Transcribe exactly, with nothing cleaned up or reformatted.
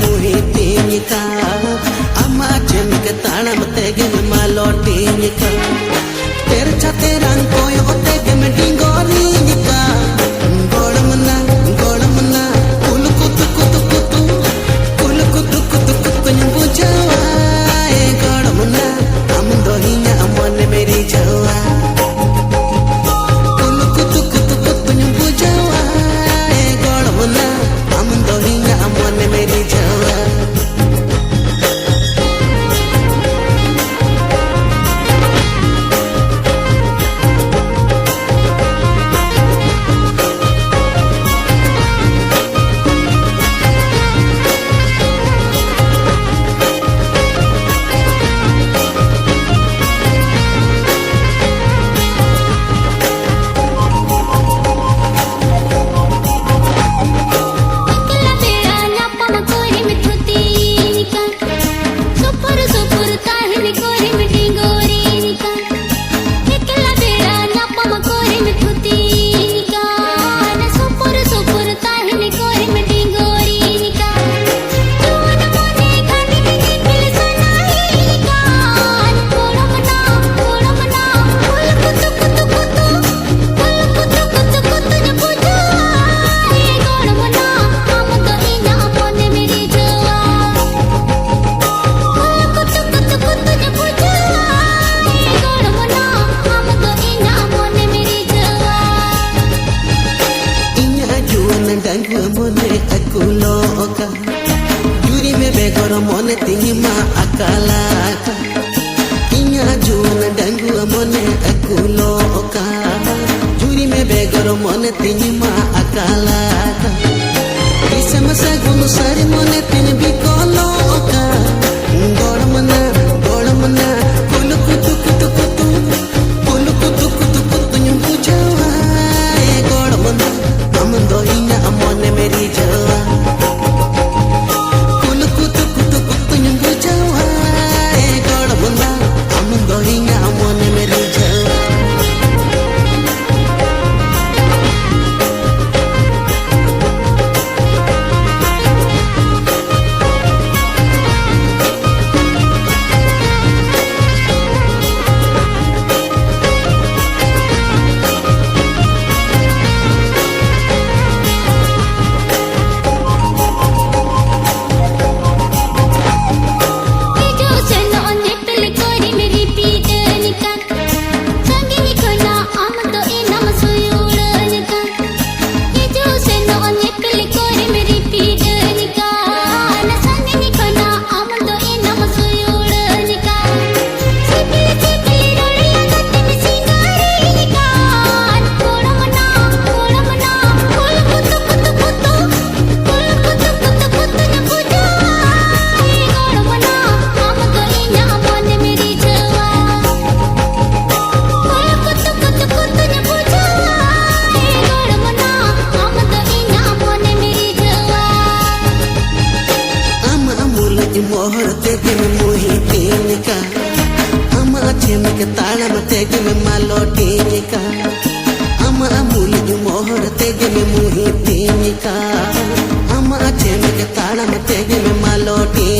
ᱢᱩᱦᱤᱛᱤᱧ ᱠᱟ, ᱟᱢᱟᱜ ᱪᱮᱢᱠᱮ ᱛᱟᱲᱟᱢ ᱛᱮᱜᱮᱢ ᱢᱟᱞᱚᱴᱤᱧ ᱠᱟ᱾ ᱛᱮᱨᱪᱷᱟ ᱛᱮᱨᱟᱝ ᱠᱚᱭᱚᱜ ᱛᱮᱜᱮᱢ ᱰᱤᱸᱜᱚᱨᱤᱧ ᱠᱟ᱾ ᱜᱚᱲᱚᱢ ᱱᱟ, ᱜᱚᱲᱚᱢ ᱱᱟ, ᱠᱩᱞ ᱠᱩᱛᱩ ᱠᱩᱛᱩ ᱠᱩᱛᱩ, ᱠᱩᱞ ᱠᱩᱛᱩ ᱠᱩᱛᱩ ᱠᱩᱛᱩᱧ ᱵᱩᱡᱷᱟᱹᱣᱟ᱾ ᱮ ᱜᱚᱲᱚᱢ ᱱᱟ, ᱟᱢ ᱫᱚ ᱤᱧᱟᱜ ᱢᱚᱱᱮᱢ ᱨᱤᱡᱷᱟᱹᱣᱟ᱾ ᱠᱩᱞ ᱠᱩᱛᱩ ᱠᱩᱛᱩ ᱠᱩᱛᱩᱧ ᱵᱩᱡᱷᱟᱹᱣᱟ᱾ ᱮ ᱜᱚᱲᱚᱢ ᱱᱟ, ᱟᱢ ᱫᱚ ᱤᱧᱟᱜ ᱢᱚᱱᱮᱢ ᱨᱤᱡᱷᱟᱹᱣᱟ᱾ ᱮᱠᱞᱟ ᱵᱮᱲᱟ ᱧᱟᱯᱟᱢ ᱠᱚᱨᱮᱢ ᱛᱷᱩᱛᱤᱧ ᱠᱟᱱ, ᱥᱩᱯᱩᱨ ᱥᱩᱯᱩᱨ ᱛᱟᱦᱮᱱ ᱠᱚᱨᱮᱢ ᱰᱤᱸᱜᱚᱨᱤᱧ ᱠᱟᱱ᱾ ᱮᱠᱞᱟ ᱵᱮᱲᱟ ᱧᱟᱯᱟᱢ ᱠᱚᱨᱮᱢ ᱛᱷᱩᱛᱤᱧ ᱠᱟᱱ, ᱥᱩᱯᱩᱨ ᱥᱩᱯᱩᱨ ᱛᱟᱦᱮᱱ ᱠᱚᱨᱮᱢ ᱰᱤᱸᱜᱚᱨᱤᱧ ᱠᱟᱱ᱾ ᱡᱩᱣᱟᱹᱱ ᱢᱚᱱᱮ ᱠᱷᱟᱱ ᱜᱮ ᱧᱮᱯᱮᱞ ᱥᱟᱱᱟᱭᱤᱧ ᱠᱟᱱ᱾ ᱜᱚᱲᱚᱢ ᱱᱟ, ᱜᱚᱲᱚᱢ ᱱᱟ, ᱠᱩᱞ ᱠᱩᱛᱩ ᱠᱩᱛᱩ ᱠᱩᱛᱩ᱾ ᱠᱩᱞ ᱠᱩᱛᱩ ᱠᱩᱛᱩ ᱠᱩᱛᱩᱧ ᱵᱩᱡᱷᱟᱹᱣᱟ, ᱮ ᱜᱚᱲᱚᱢ ᱱᱟ, ᱟᱢ ᱫᱚ ᱤᱧᱟᱜ ᱢᱚᱱᱮᱢ ᱨᱤᱡᱷᱟᱹᱣᱟ᱾ ᱠᱩᱞ ᱠᱩᱛᱩ ᱠᱩᱛᱩ ᱠᱩᱛᱩᱧ ᱵᱩᱡᱷᱟᱹᱣᱟ, ᱮ ᱜᱚᱲᱚᱢ ᱱᱟ, ᱟᱢ ᱫᱚ ᱤᱧᱟᱜ ᱢᱚᱱᱮᱢ ᱨᱤᱡᱷᱟᱹᱣᱟ᱾ ᱤᱧᱟᱜ ᱡᱩᱣᱟᱹᱱ ᱰᱟᱺᱜᱩᱣᱟᱹ ᱢᱚᱱᱮ ᱟᱹᱠᱩᱞᱚᱜ ᱠᱟ, ᱡᱩᱨᱤ ᱢᱮ ᱵᱮᱜᱚᱨ ᱢᱚᱱᱮ ᱛᱤᱧ ᱢᱟ ᱟᱠᱟᱞᱟᱠᱟ᱾ ᱤᱧᱟᱜ ᱡᱩᱣᱟᱹᱱ ᱰᱟᱺᱜᱩᱣᱟᱹ ᱢᱚᱱᱮ ᱟᱹᱠᱩᱞᱚᱜ ᱠᱟ, ᱡᱩᱨᱤ ᱢᱮ ᱵᱮᱜᱚᱨ ᱢᱚᱱᱮ ᱛᱤᱧ ᱢᱟ ᱟᱠᱟᱞᱟᱠᱟ᱾ ᱫᱤᱥᱚᱢ ᱥᱟᱹᱜᱩᱱ ᱥᱟᱹᱨᱤ ᱢᱚᱱᱮ ᱛᱤᱧ ᱵᱤᱠᱚᱞᱚᱜ ᱠᱟ᱾ ᱜᱚᱲᱚᱢ ᱱᱟ, ᱜᱚᱲᱚᱢ ᱱᱟ, ᱠᱩᱞᱩ ᱠᱩᱛᱩ ᱠᱩᱛᱩ ᱠᱩᱛᱩ, ᱠᱩᱞᱩ ᱠᱩᱛᱩ ᱠᱩᱛᱩ ᱠᱩᱛᱩᱧ ᱵᱩᱡᱷᱟᱹᱣᱟ᱾ ᱮ ᱜᱚᱲᱚᱢ ᱱᱟ, ᱟᱢ ᱫᱚ ᱤᱧᱟᱜ ᱢᱚᱱᱮᱢ ᱨᱤᱡᱷᱟᱹᱣᱟ᱾ ᱠᱩᱞᱩ ᱠᱩᱛᱩ ᱠᱩᱛᱩ ᱠᱩᱛᱩᱧ ᱵᱩᱡᱷᱟᱹᱣᱟ᱾ ᱮ ᱜᱚᱲᱚᱢ ᱱᱟ, ᱟᱢ ᱫᱚ ᱤᱧᱟᱜ ᱢᱚᱱᱮᱢ ᱨᱤᱡᱷᱟᱹᱣᱟ᱾ ᱢᱚᱦᱚᱨ ᱛᱮᱜᱮᱢ ᱢᱩᱦᱤᱛᱤᱧ ᱠᱟ, ᱟᱢᱟᱜ ᱪᱷᱮᱢᱮᱠ ᱛᱟᱲᱟᱢ ᱛᱮᱜᱮᱢ ᱢᱟᱞᱚᱴᱤᱧ ᱠᱟ᱾ ᱟᱢᱟᱜ ᱢᱩᱞᱩᱡ ᱢᱚᱦᱚᱨ ᱛᱮᱜᱮᱢ ᱢᱩᱦᱤᱛᱤᱧ ᱠᱟ, ᱟᱢᱟᱜ ᱪᱷᱮᱢᱮᱠ ᱛᱟᱲᱟᱢ ᱛᱮᱜᱮᱢ ᱢᱟᱞᱚᱴᱤᱧ